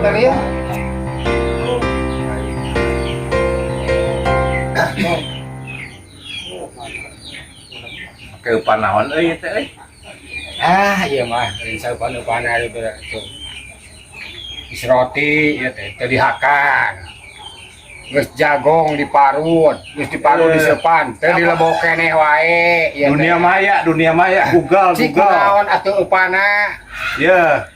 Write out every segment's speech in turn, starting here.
Tadi ya. Make eupan naon euy teh euy? Ah, iya mah, lain saupan-upan ari tuh. Geus roti ieu teh teu dihakan. Geus jagong diparut, geus diparut Eh. diseupan, teu dilebok keneh wae ieu teh. Dunia maya, Google, Cik Google. kunaon atuh eupana? Ya.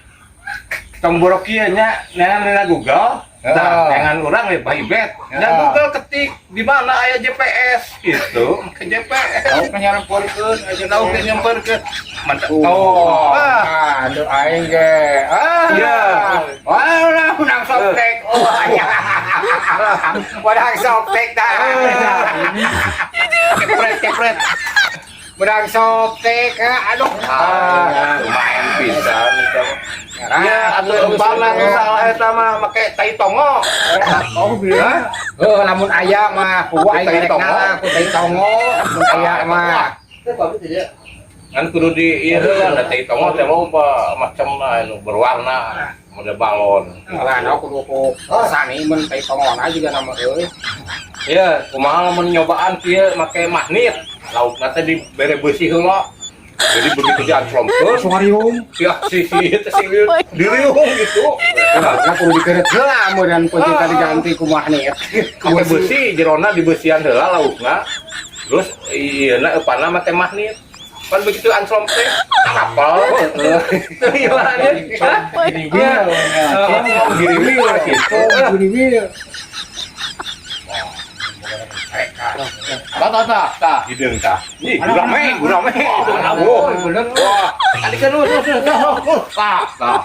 Tong borok kieu nya, neangan dina Google. Nah, neangan urang we Pak Ibet. Nya Google ketik di mana aya GPS gitu, ke GPS. Tau ka nyaremporkeun aja. Tahu ke nyamperkeun. Mantap. Oh, Ah. ah, aduh aing ge. Ah. Iya. Wah, ulah menang softtek. Oh, iya. Menang softtek dah. Kepret, kepret. Menang softtek, ah, aduh. Ah, lumayan pisan eta mah. Ya, atuh eupanna nu salah eta mah make tai tongo. Oh, Hah? Heuh, lamun aya mah ku aing Tai rek tongo. Ngalah ku tai tongo, lamun aya mah. Kan kudu di ieu heula da tai tongo teh loba macamna anu berwarna, model balon. Lah, no kudu ku sani mun tai tongona juga nama euy. Ya, kumaha lamun nyobaan kieu make magnet. Laukna teh dibere beusi heula. Jadi begitu dianclomkeun, Suarium. Ya si si itu si diriung gitu. Nah, kudu dikeureut heula mun peunceun tadi diganti ku magnet. Make beusi jerona dibeusian heula laukna. Terus ieu na eupanna make magnet. Pan begitu anclom teh kapal. Teu hilang ya. Hah? Gini. Oh, giriwil gitu. Gini. Tah tah tah tah hideung tah. Ih, gurame, gurame. Wah, Bener. Wah, tadi kan lu tah tah. Tah.